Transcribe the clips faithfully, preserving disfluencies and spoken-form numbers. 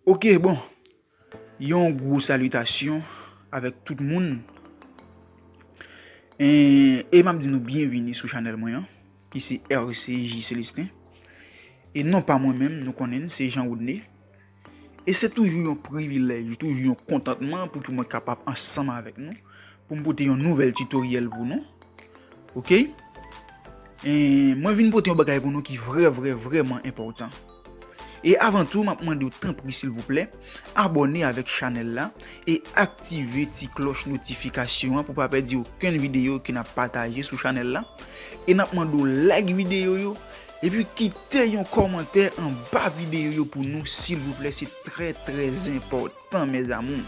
Ok, bon. Yon gwo salitasyon avèk tout moun. E, e m ap di nou byenvini sou chanèl mwen an, ki se R C J Célestin. E non pa mwen menm, nou konnen l, se Jean Rodney. E se toujou yon privilèj, toujou yon kontantman pou ke mwen kapab ansanm avèk nou, pou m pote yon nouvèl titoryèl pou nou. Ok? E mwen vin pote yon bagay pou nou ki vrè, vrè, vrèman enpòtan. E avan tou, m ap mande w tanpri, silvouplè, abòne avèk chanèl la e aktive ti klòch notifikasyon an pou pa pèdi okenn videyo ke n ap pataje sou chanèl la. E n ap mande w like videyo yo, epi kite yon kòmantè anba videyo yo pou nou, silvouplè, se trè, trè enpòtan, mes amours.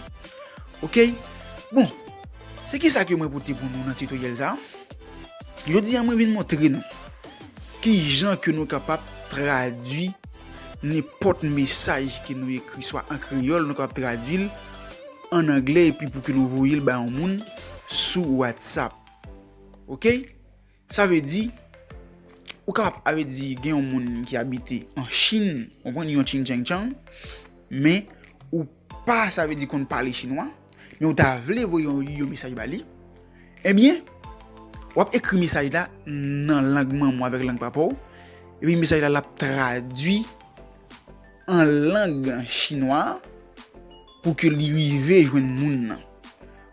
Ok? Bon, se ki sa ke mwen pote pou nou nan titoryèl sa a? Jodi a, mwen vin montre nou ki jan ke nou kapab tradui nenpòt mesaj ke nou ekri, swa an kreyòl, nou kapab tradui l an anglè, epi pou ke nou voye l bay yon moun sou WhatsApp. Ok? Sa vle di, ou kapab, sa vle di, gen yon moun ki abite an Chin, ou konprann, yon Chin Chang Chang, men ou pa, sa vle di, konn pale chinwa, men ou ta vle voye yon, yon mesaj ba li, ebyen, w ap ekri mesaj la nan lang manman w avèk lang papa w, epi mesaj la, l ap tradui an lang chinwa pou ke li rive jwenn moun nan.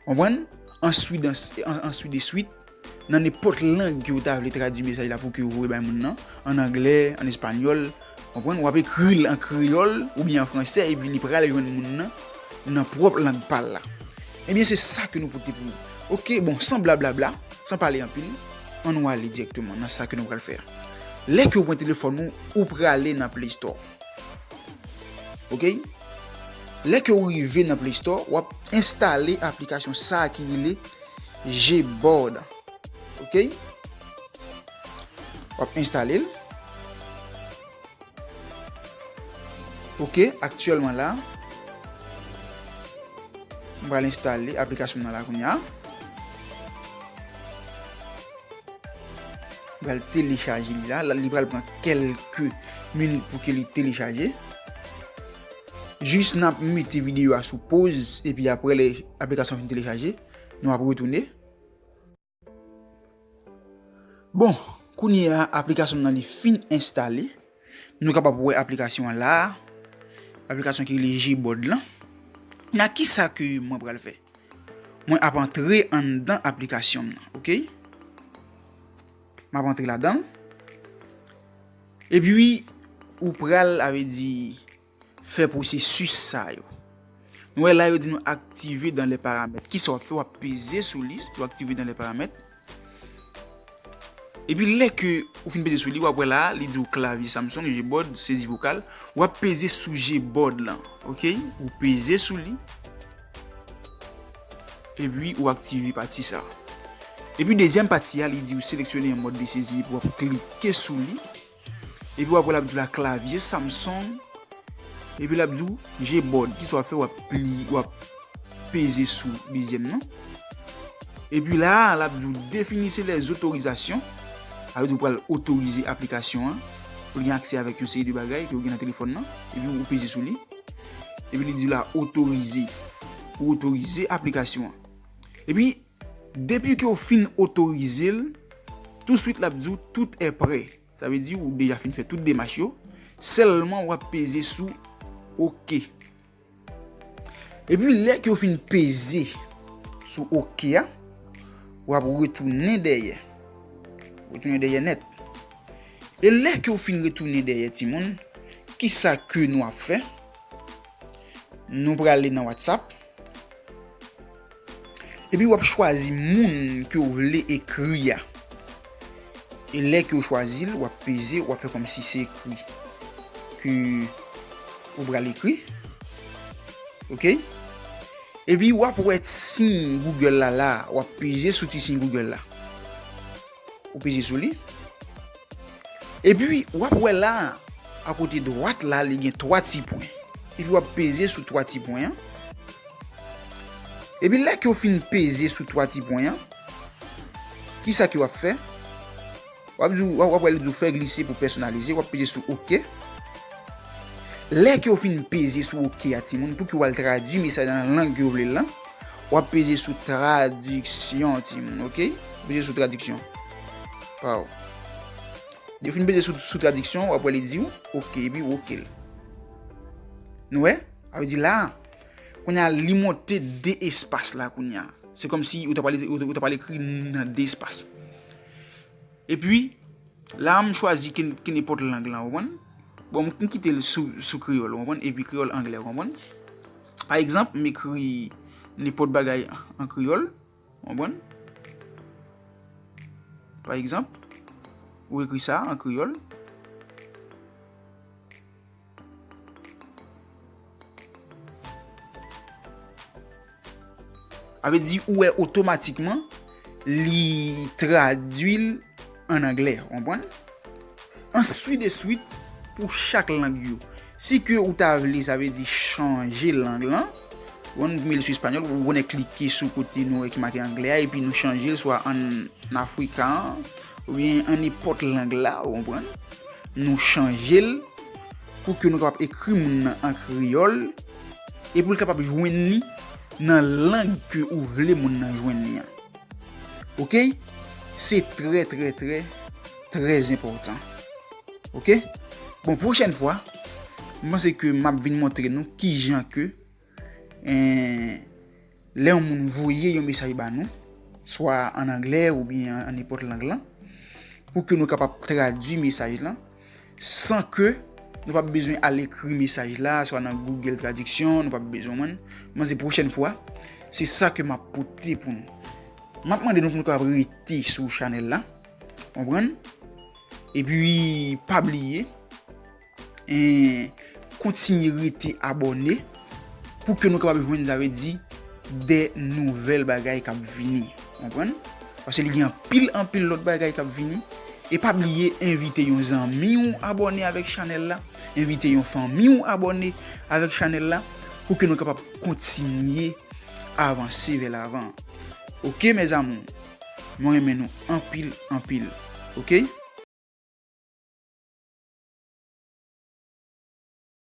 Konprann? Answit, an, answit de swit, nan nenpòt lang ke w ta vle tradui mesaj la pou ke w voye bay moun nan, an anglè, an espanyòl, konprann? W ap ekri l an kreyòl oubyen an fransè, epi li pral jwenn moun nan nan pwòp lang pa l la. Ebyen, se sa ke nou pote pou ou. Ok, bon, san blablabla, san pale anpil, ann nou ale dirèkteman nan sa ke nou pral fè a. Lè ke w pran telefòn ou, ou prale nan Play Store. Ok? Lè ke w rive nan Play Store, w ap enstale aplikasyon sa a ki rele Gboard. Ok? W ap enstale l. Ok, aktyèlman la, m pral enstale aplikasyon nan la kounye a. M pral telechaje li la. La, li pral pran kèlke minit pou ke li telechaje. Jis n ap mete videyo a sou poz, epi apre lè aplikasyon fin telechaje, nou ap retounen. Bon, kounye a, aplikasyon nan li fin enstale. Nou kapab wè aplikasyon an la a. Aplikasyon ki rele Gboard lan. Nan kisa ke mwen pral fè? Mwen ap antre anndan aplikasyon m nan, ok? M ap antre ladan l. Epi, ou pral, sa vle di, fè pwosesis sa yo. Nou wè la, yo di nou activer dans les paramètres. Kisa w ap fè? W ap peze sou li, w ap activer dans les paramètres. Epi lè ke ou fin peze sou li, w ap wè la, li di w klavye Samsung, Gboard, sezi vokal. W ap peze sou Gboard lan, ok? Ou peze sou li. Epi ou aktive pati sa. Epi dezyèm pati a, li di w seleksyone yon mòd de sezi, epi w ap klike sou li. Epi w ap wè l ap di w la klavye Samsung. Epi l ap di w Gboard. Kisa w ap fè? W ap pli, w ap peze sou dezyèm nan. Epi la, l ap di w définissez les autorisations. Sa vle di w pral otorize aplikasyon an pou l gen aksè avèk yon seri de bagay ke w gen nan telefòn nan. Epi ou peze sou li. Epi li di w la otorize. Ou otorize aplikasyon an. Epi, depi ke w fin otorize l, touswit l ap di w tout est prêt. Sa vle di ou deja fin fè tout demach yo. Sèlman w ap peze sou OK. Epi lè ke w fin peze sou OK a, w ap retounen dèyè. Retounen dèyè nèt. E lè ke w fin retounen dèyè timoun, kisa ke nou ap fè? Nou prale nan WhatsApp. Epi w ap chwazi moun ke w vle ekri a. E lè ke w chwazi l, w ap peze, w ap fè kòmsi se ekri ke ou pral ekri. Ok? Epi w ap wè siy Google la la, w ap peze sou ti siy Google la. Ou peze sou li. Epi w ap wè la, akote dwat la, li gen twa ti pwen. Epi w ap peze sou twa ti pwen an. Epi lè ke w fin peze sou twa ti pwen an, kisa ke w ap fè? W ap di, w ap, w ap wè li di w fè glise pou pèsonalize, w ap peze sou OK. Lè ke w fin peze sou oke a, timoun, pou ke w al tradui mesaj la nan lang ke w vle l lan, w ap peze sou tradiksyon, timoun, oke? Peze sou tradiksyon. Paw. Lè w fin peze sou, sou tradiksyon, w ap wè li di w oke, epi w oke l. Nou wè? Sa vle di la, kounye a, li monte de espas la kounye a. Se kòmsi ou ta pral, ou, ou ta pral ekri nan de espas. Epi, la, m chwazi ke, ke nenpòt lang lan, ou konprann? Bon, m, m kite l sou, sou kreyòl, ou konprann? Epi kreyòl anglè, ou konprann? Pa egzanp, m ekri nenpòt bagay an kreyòl, ou konprann? Pa egzanp, ou ekri sa an kreyòl. Sa vle di ou wè otomatikman li tradui l an anglè, ou konprann? Answit de swit, pou chak lang yo. Si ke ou ta vle, sa vle di chanje lang lan, ou konprann, m met l sou espanyòl, ou konnen klike sou kote nou wè ki make anglè a, epi nou chanje l swa an afrikan, oubyen an nenpòt lang la, ou konprann? Nou chanje l pou ke nou kapab ekri moun nan an kreyòl e pou l kapab jwenn li nan lang ke ou vle moun nan jwenn li an. Oke? Se trè, trè, trè, trè enpòtan. Oke? Bon, pwochèn fwa, m panse ke m ap vin montre nou kijan ke, en, lè yon moun voye yon mesaj ba nou, swa an anglè oubyen an, an nenpòt lang lan, pou ke nou kapab tradui mesaj lan, san ke nou pa bezwen al ekri mesaj la, swa nan Google Traduction, nou pa bezwen, man. Men se pwochèn fwa, se sa ke m ap pote pou nou. M ap mande nou pou nou kapab rete sou chanèl la, konprann? Epi, pa bliye, en, kontinye rete abòne pou ke nou kapab jwenn, sa vle di, de nouvèl bagay k ap vini. Konprann? Paske li gen anpil, anpil lòt bagay k ap vini. E pa bliye envite yon zanmi w abòne avèk chanèl la, envite yon fanmi w abòne avèk chanèl la, pou ke nou kapab kontinye avanse vè lavan. Oke, mes amours? Mwen renmen nou anpil, anpil. Oke?